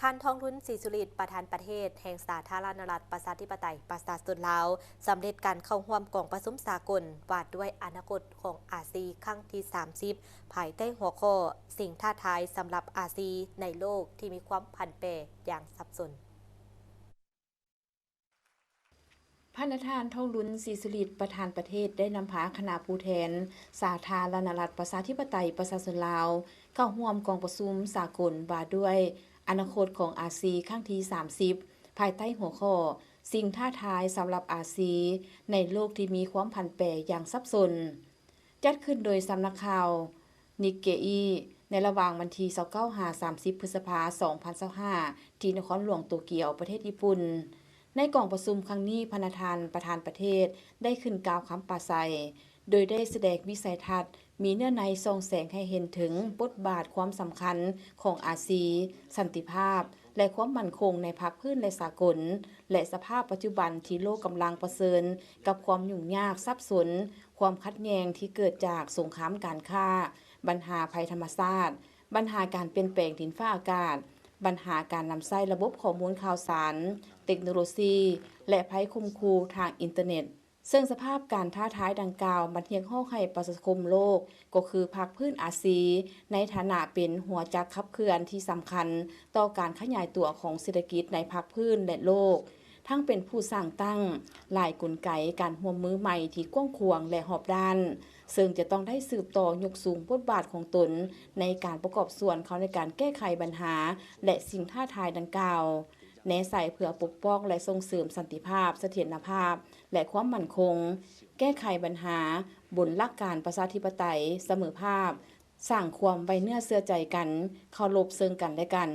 ທ່ານ ທອງລຸນ ສີສຸລິດ ປະທານປະເທດແຫ່ງສາທາລະນະລັດ ປະຊາທິປະໄຕ ປະຊາຊົນລາວ ສຳເລັດການເຂົ້າຮ່ວມກອງປະຊຸມສາກົນວ່າດ້ວຍອະນາຄົດຂອງອາຊີ ຄັ້ງທີສາມສິບ ພາຍໃຕ້ຫົວຂໍ້ ສິ່ງທ້າທາຍສຳລັບອາຊີໃນໂລກທີ່ມີຄວາມຜັນແປຢ່າງສັບສົນ. ພະນະທ່ານ ທອງລຸນ ສີສຸລິດ ປະທານປະເທດ ໄດ້ນຳພາຄະນະຜູ້ແທນສາທາລະນະລັດ ປະຊາທິປະໄຕ ປະຊາຊົນລາວ ເຂົ້າຮ່ວມກອງປະຊຸມສາກົນວ່າດ້ວຍອະນາຄົດຂອງອາຊີ ຄັ້ງທີສາມສິບ ພາຍໃຕ້ຫົວຂໍ້ ສິ່ງທ້າທາຍສຳລັບອາຊີໃນໂລກທີ່ມີຄວາມຜັນແປຢ່າງສັບສົນ. ຈັດຂຶ້ນໂດຍສຳນັກຂ່າວ ນິກເກອີ ໃນລະຫວ່າງວັນທີຊາວເກົ້າ ຫາ ສາມສິບ ພຶດສະພາ ສອງພັນຊາວຫ້າ ທີ່ນະຄອນຫຼວງໂຕກຽວ ປະເທດຍີ່ປຸ່ນ. ໃນກອງປະຊຸມຄັ້ງນີ້, ພະນະທ່ານປະທານປະເທດໄດ້ຂຶ້ນກ່າວຄຳປາໄສ ໂດຍໄດ້ສະແດງວິໄສທັດ ມີເນື້ອໃນສ່ອງແສງໃຫ້ເຫັນເຖິງບົດບາດຄວາມສຳຄັນຂອງອາຊີ, ສັນຕິພາບ ແລະ ຄວາມໝັ້ນຄົງໃນພາກພື້ນ ແລະ ສາກົນ ແລະ ສະພາບປັດຈຸບັນທີ່ໂລກກຳລັງປະເຊີນກັບຄວາມຫຍຸ້ງຍາກສັບສົນ, ຄວາມຂັດແຍ່ງທີ່ເກີດຈາກສົງຄາມການຄ້າ, ບັນຫາໄພທຳມະຊາດ, ບັນຫາການປ່ຽນແປງດິນຟ້າອາກາດ, ບັນຫາການນຳໃຊ້ລະບົບຂໍ້ມູນຂ່າວສານ, ເຕັກໂນໂລຊີ ແລະ ໄພຂົ່ມຂູ່ທາງອິນເຕີເນັດ. ເຊິ່ງສະພາບການທ້າທາຍດັ່ງກ່າວ ມັນຮຽກຮ້ອງໃຫ້ປະຊາຄົມໂລກ ກໍຄືພາກພື້ນອາຊີ ໃນຖານະເປັນຫົວຈັກຂັບເຄື່ອນທີ່ສຳຄັນຕໍ່ການຂະຫຍາຍຕົວຂອງເສດຖະກິດໃນພາກພື້ນ ແລະ ໂລກ, ທັງເປັນຜູ້ສ້າງຕັ້ງຫຼາຍກົນໄກການຮ່ວມມືໃໝ່ທີ່ກວ້າງຂວາງ ແລະ ຮອບດ້ານ, ເຊິ່ງຈະຕ້ອງໄດ້ສືບຕໍ່ຍົກສູງບົດບາດຂອງຕົນໃນການປະກອບສ່ວນເຂົ້າໃນການແກ້ໄຂບັນຫາ ແລະ ສິ່ງທ້າທາຍດັ່ງກ່າວ. ແນໃສ່ເພື່ອປົກປ້ອງ ແລະ ສົ່ງເສີມສັນຕິພາບ, ສະຖຽນນະພາບ ແລະ ຄວາມໝັ້ນຄົງ, ແກ້ໄຂບັນຫາບົນຫຼັກການປະຊາທິປະໄຕ, ສະເໝີພາບ, ສ້າງຄວາມໄວ້ເນື້ອເຊື່ອໃຈກັນ, ເຄົາລົບເຊິ່ງກັນ ແລະ ກັນ,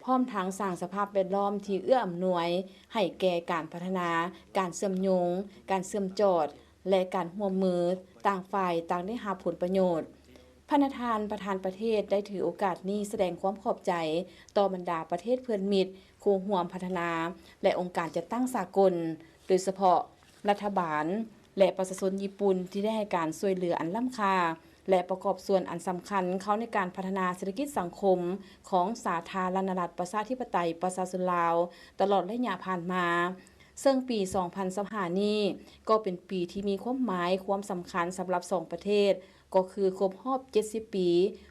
ພ້ອມທັງສ້າງສະພາບແວດລ້ອມທີ່ເອື້ອອຳນວຍໃຫ້ແກ່ການພັດທະນາ, ການເຊື່ອມໂຍງ, ການເຊື່ອມຈອດ ແລະ ການຮ່ວມມືຕ່າງຝ່າຍຕ່າງໄດ້ຮັບຜົນປະໂຫຍດ. ພະນະທ່ານປະທານປະເທດໄດ້ຖືໂອກາດນີ້ສະແດງຄວາມຂອບໃຈຕໍ່ບັນດາປະເທດເພື່ອນມິດ, ຄູ່ຮ່ວມພັດທະນາ ແລະ ອົງການຈັດຕັ້ງສາກົນ, ໂດຍສະເພາະລັດຖະບານ ແລະ ປະຊາຊົນຍີ່ປຸ່ນທີ່ໄດ້ໃຫ້ການຊ່ວຍເຫຼືອອັນລ້ຳຄ່າ ແລະ ປະກອບສ່ວນອັນສຳຄັນເຂົ້າໃນການພັດທະນາເສດຖະກິດສັງຄົມຂອງສາທາລະນະລັດປະຊາທິປະໄຕປະຊາຊົນລາວ ຕະຫຼອດໄລຍະຜ່ານມາ. ເຊິ່ງປີສອງພັນຊາວຫ້ານີ້ກໍເປັນປີທີ່ມີຄວາມໝາຍຄວາມສຳຄັນສຳລັບສອງປະເທດ ກໍຄືຄົບຮອບເຈັດສິບປີ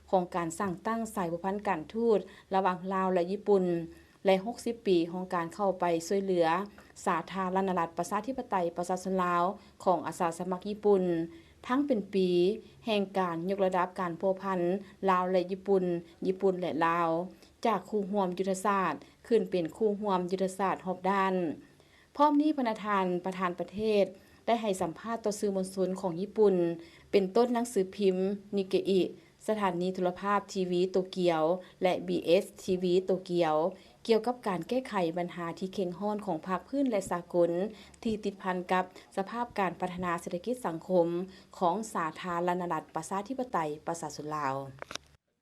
ຂອງການສ້າງຕັ້ງສາຍພົວພັນການທູດລະຫວ່າງລາວ ແລະ ຍີ່ປຸ່ນ ແລະ ຫົກສິບປີຂອງການເຂົ້າໄປຊ່ວຍເຫຼືອສາທາລະນະລັດປະຊາທິປະໄຕປະຊາຊົນລາວຂອງອາສາສະໝັກຍີ່ປຸ່ນ, ທັງເປັນປີແຫ່ງການຍົກລະດັບການພົວພັນລາວ ແລະ ຍີ່ປຸ່ນ, ຍີ່ປຸ່ນ ແລະ ລາວ, ຈາກຄູ່ຮ່ວມຍຸດທະສາດຂຶ້ນເປັນຄູ່ຮ່ວມຍຸດທະສາດຮອບດ້ານ. ພ້ອມນີ້ ພະນະທ່ານປະທານປະເທດໄດ້ໃຫ້ສຳພາດຕໍ່ສື່ມວນຊົນຂອງຍີ່ປຸ່ນ ເປັນຕົ້ນໜັງສືພິມ ນິກເກອີ, ສະຖານນີໂທລະພາບທີວີໂຕກຽວ ແລະ ບີເອສທີວີໂຕກຽວ ກ່ຽວກັບການແກ້ໄຂບັນຫາທີ່ເຄັ່ງຮ້ອນຂອງພາກພື້ນ ແລະ ສາກົນ ທີ່ຕິດພັນກັບສະພາບການພັດທະນາເສດຖະກິດສັງຄົມຂອງສາທາລະນະລັດປະຊາທິປະໄຕປະຊາຊົນລາວ.